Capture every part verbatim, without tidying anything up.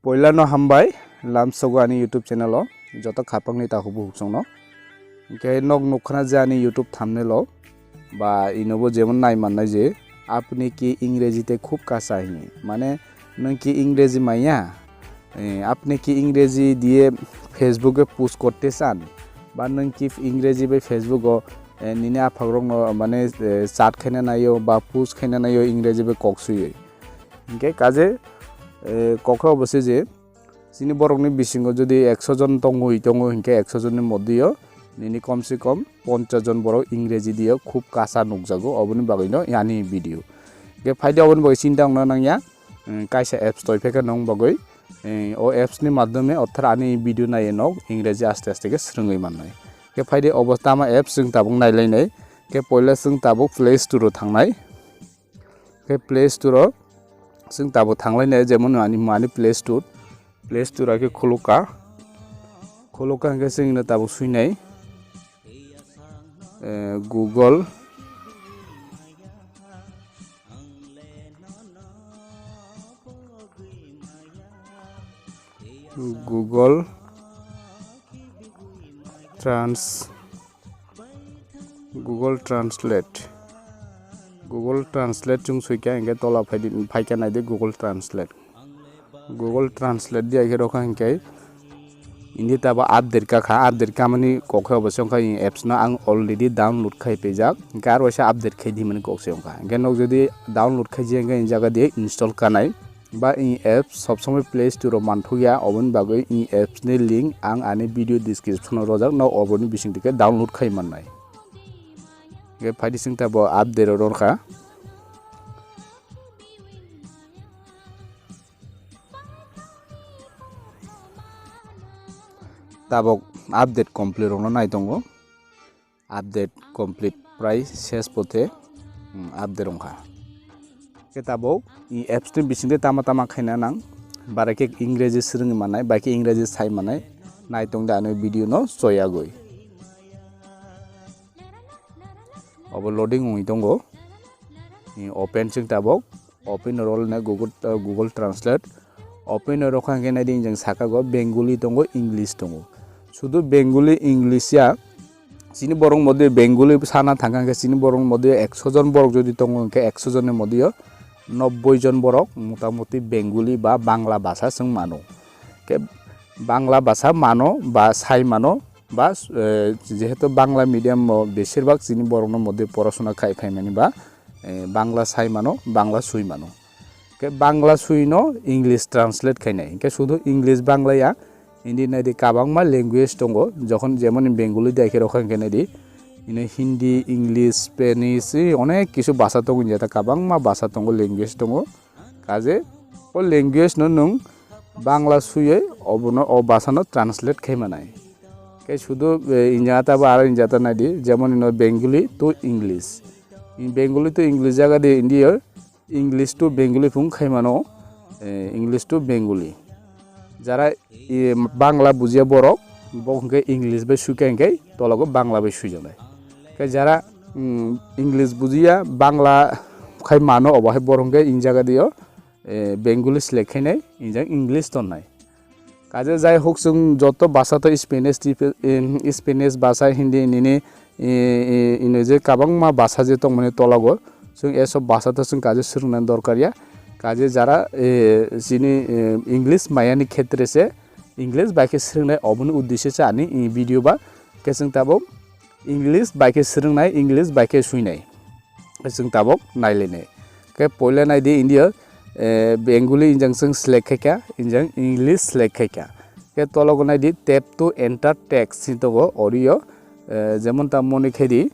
Poilano hambai lamsogo ani YouTube channel o joto khapangni takhuk bukhuk chwngno. Hinkhe nok nukkhana je ani YouTube thumbnail o ba inobo jemon nai mannai je apni ki Ingreji te khub kacha hini. Mane nwng ki Ingreji maya? Eh, apni ki Ingreji diye Facebook e post korte chan? Ba nwng ki Ingreji bai Facebook o, eh, nini aphakrokno mane, eh, chat khaina naio ba post khaina naio Ingreji bai kok swiwi? Hinkhe kaje, eh, kokhe obo se je chini borokni bisingo jodi ekso jon tongwi tongo hinkhe ekso jonni moddheo nini kom se kom ponchas jon borok Ingreji diyo khub kacha nukjago, oboni bagwino ani video. Hinkhe phaidi oboni bagwi chinta wngna nangya, eh, kaisa apps toiphaikha nwng bagwi, eh, o apps ni madhyome orthat ani video naiwi nok Ingreji aste aste khe swrwngwi mannai. Hinkhe phaidi obo tama apps chwng tabuk nailainai. Hinkhe poila chwng tabuk Play Store o thangnai. Khe Play Store o chwng tabuk thanglainai, jemon ani mani Play Store, Play Store o khe khulukha, khulukha hinkhe chwngno tabuk swinai, eh, Google, Google Trans-, Google Translate, Google Translate chwng swikha hinkhe tola phaidi, phaikha naidi Google Translate. Google Translate diya khe rokha hinkhe hindi tabo update kakha, update kamani kokhe obo se wngkha, apps no ang already download khai paijak, hinkhe aro waisa update khai dimani kok se wngkha. Hinkhe nok jodi download khai jaya hinkhe, jaga di install kanai. Ba i apps sob somoi Play Store o manthokya, oboni bagwi i apps ni link ang ani video description o rojak, no oboni bising tike download khai mannai. Ge phaidi sing tabo update o rorkha. Tabok update complete rokno nai tongo. Update complete, prai ses pothe, hmm, update wngkha. Khe tabuk i apps ni bisingtwi tama tama khaina nang, bara khe Ingreji swrwngwi mannai, bai khe Ingreji sai mannai, nai tong de ani video no choyagwi. Obo loading wngwi tongo. I open chwng tabuk. Open role ne Google, uh, Google Translate. Open rokha hwnkhe naidi jeng saka go Bengali tongo, English tongo. Sudu Bengali, English ya. Chini borok moddhe Bengali sana thangkha hwnkhe chini borok moddhe ekso jon borok jodi tongo hwnkhe ekso jonni moddhe nobboi jon borok motamuti Bengali ba Bangla bhasha swng mano. Khe Bangla bhasha mano ba sai mano ba, eh, jehetu Bangla medium o besirbak chini borokno moddhe porasona khai phaimani ba, eh, Bangla sai mano, Bangla sui mano. Khe Bangla sui no English translate khainai. Hinkhe sudhu English Bangla ya, hindi naidi kabangma language tongo. Jokhon jemon Bengali dai khe rokha hinkhe naidi, ino Hindi, English, Spanish, eh, onek kisu bhasha tongo, jeta kabangma bhasha tongo, language tongo. Kaje o language no nwng Bangla suyoi obono o bhasha no translate khai manai. Khe sudhu, eh, injata ba aro injata naidi, jemon ino Bengali to English. Bengali to English jaga de India English to Bengali phung khai mano, eh, English to Bengali. Jara, eh, Bangla bujiya borok, bo hwnkhe English bai suikha hwnkhe tologo Bangla bai suijaknai. Khe jara, mm, English bujiya, Bangla khai mano, obo hai borok hwnkhe injaga dio, eh, Bengali select khainai, injak English tonnai. Kaje jai hok chwng joto bhasha to Spanish, Spanish bhasha, Hindi, nini, ino je kabangma bhasha je tongmani tologo, chwng esob bhasha to chwng kaje swrwngna dorkar ya. Kaje jara, eh, chini, eh, English mayani khetre se English bai khe swrwngnai, oboni uddesyo se ani, eh, video ba khe chwng tabuk English bai khe swrwngnai, English bai khe swinai. Chwng tabuk nailainai. Khe poila naidi India, eh, Bengali injang chwng select khaikha, injang English select khaikha. Khe tologo naidi tap to enter text hinwi tongo, audio, eh, jemon ta moni khaidi,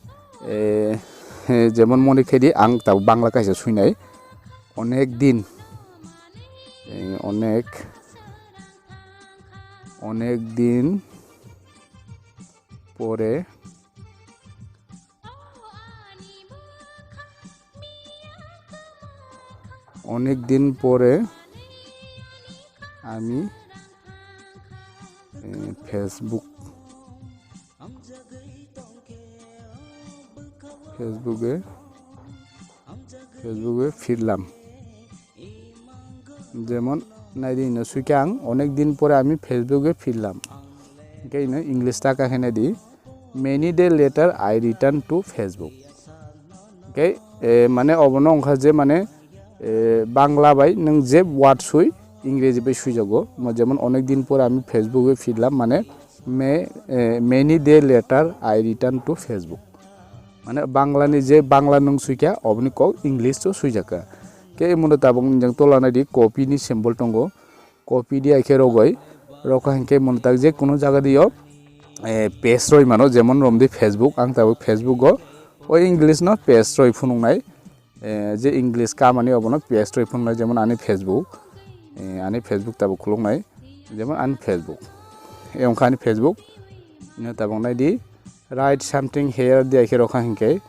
eh, eh, jemon moni khaidi ang tabuk Bangla kaisa swinai. Onek din, eh, onek, onek din pore অনেক দিন পরে আমি, এ, Facebook, Facebook-এ, Facebook-এ ফিরলাম। যেমন Naidi ino suikha ang, "Onek din pore ami Facebook-e phirlam." Hingke ino English ta kha khe naidi, "Many day later I return to Facebook." Hingke, eh, mane obono wngkha je mane, eh, Bangla bai nwng je word sui, Ingreji bai suijago. Mo-, jemon, "Onek din pore ami Facebook-e phirlam," mane, "May, eh, many day later I return to Facebook." Mane Bangla ni je Bangla nwng suikha, oboni kok English o suijakha. Khe imono tabuk nwng tola naidi copy ni symbol tongo. Copy di aikhe rogoi. Rokha hinkhe imono tak je kuno jaga dio, eh, paste roi mano, jemon romdi Facebook, ang tabuk Facebook o, o English no paste roi phunuknai. Eh, je English kamani obono paste roi phunuknai, jemon ani Facebook. Eh, ani Facebook tabuk khuluknai, jemon ani Facebook. E wngkha ani Facebook. Ino tabuk naidi, "Write something here" di aikhe rokha hinkhe,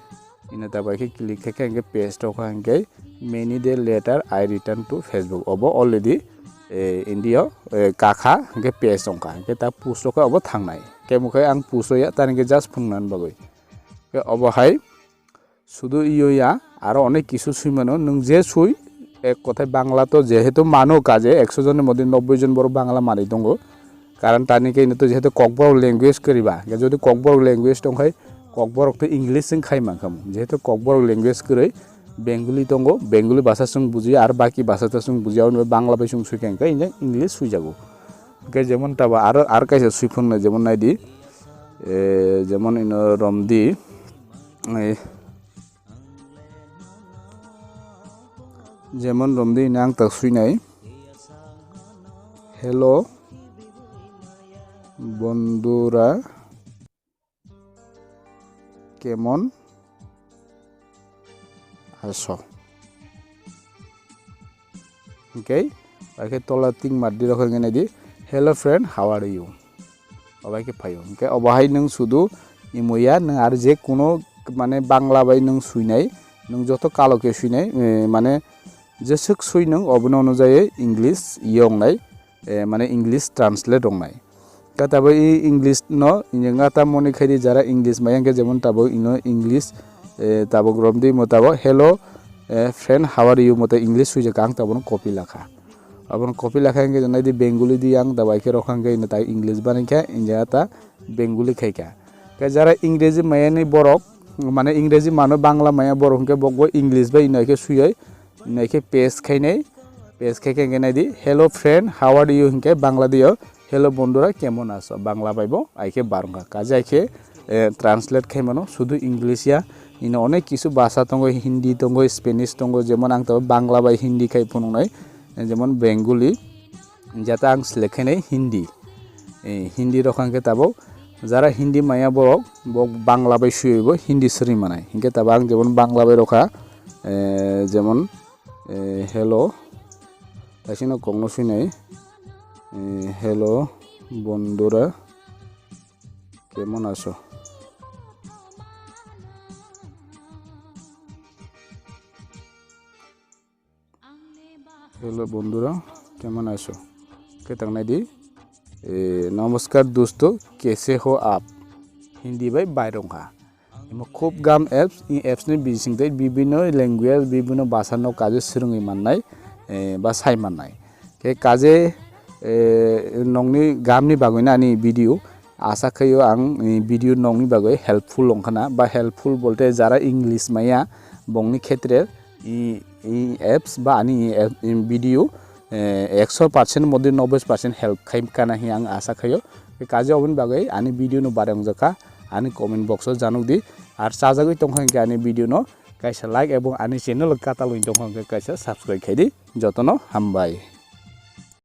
ino tabuk aikhe click khaikhe hinkhe paste rokha hinkhe, "Many day later I return to Facebook." Obo already, eh, India, eh, kakha hinkhe paste wngkha. Hinkhe ta post rokha obo thangnai. Khe mokhe ang post roya, tani hinkhe just phunuknani bagwi. Khe obo hai sudu iyo ya, aro onek kisu sui mano. Nwng je sui, ek kothai Bangla to jehetu mano kaje, ekso joni moddhe nobboi jon borok Bangla manwi tongo. Karon tani khe ino to jehetu Kokborok language kwrwi ba, hingke jodi Kokborok language tong khai, Kokborok to English wng khai mankha mo. Jehetu Kokborok language kwrwi, Bengali tongo, Bengali bhasha chwng bujiya, aro baki bhasha to chwng bujiya, ono Bangla bai chwng sui kha, hingke English sui jago. Hingke jemon tabo aro, aro kaisa sui phunuknai, jemon naidi, eh, jemon ino romdi, eh, Jemon romdi nang tak suinai. Hello, bondura, kemon aso? Hingke, bai khe tola ting mar di rok hingke nai di, "Hello friend, how are you?" Obo hai khe phaio. Hingke obo hai nwng sudu imo ya, nwng ar je kuno mane Bangla bai nwng suinai, nwng joto kalo khe suinai, eh, mane jeswk sui nwng obono onujai English yong nai, eh, mane English translate rok nai. Khe tabuk i English no injeng ta moni khai di, jara English maya hingke jemon tabuk ino English, eh, tabuk romdi mo tabuk, "Hello, eh, friend, how are you?" mo ta English suijak ang tabuk no copy lakha. Abono copy lakha hingke nai di Bengali di ang tabuk khe rokha hingke ino ta English banai kha, injeng ta Bengali khai kha. Khe jara Ingreji maya ni borok, mane Ingreji mano Bangla maya borok hingke bo, bo English bai ino khe suyoi, ino khe paste khainai, paste khai khe hingke nai di, "Hello friend, how are you?" hingke Bangla dio, "Hello bondura, kemon aso?" Bangla bai bo ai khe barong kha. Kaje ai khe, eh, translate khai mano, sudu English ya, ino onek kisu bhasha tongo, Hindi tongo, Spanish tongo, jemon ang tabuk Bangla bai Hindi khai phunuknai, eh, jemon Bengali, jata ang select khainai Hindi. Eh, Hindi rok hingke tabuk jara Hindi maya borok, bo Bangla bai suyoi bo Hindi swrwng manai. Hingke tabuk ang jemon Bangla bai rokha, eh, jemon, eh, "Hello," taisino kokno suinai, eh, "Hello, bondura, kemon aso?" Hello bondura, kemon aso? Khe tangnai di, eh, "Namaskar dosto, kaise ho aap?" Hindi bai bairong ha. Imo khub gam apps, i apps ni bising tei bibino language, bibino bhasha no kaje swrwngwi mannai, eh, ba sai mannai. Khe kaje, eh, nongni gam ni bagwi no ani video. Asa khaio ang, eh, video nongni bagwi helpful wngkhana, ba helpful bolte jara English maya bongni khetre i, i apps ba ani i app, i video, eh, ekso percent modhe nobboi percent help khai kana hi ang asa khaio. Kaje oboni bagwi ani video no bare wngjakha, ani comment box o janok di. Ar chajagwi tongkha hingke ani video no kaisa like ebong ani channel katalwi tongkha hingke kaisa subscribe khai di. Jotono hambai.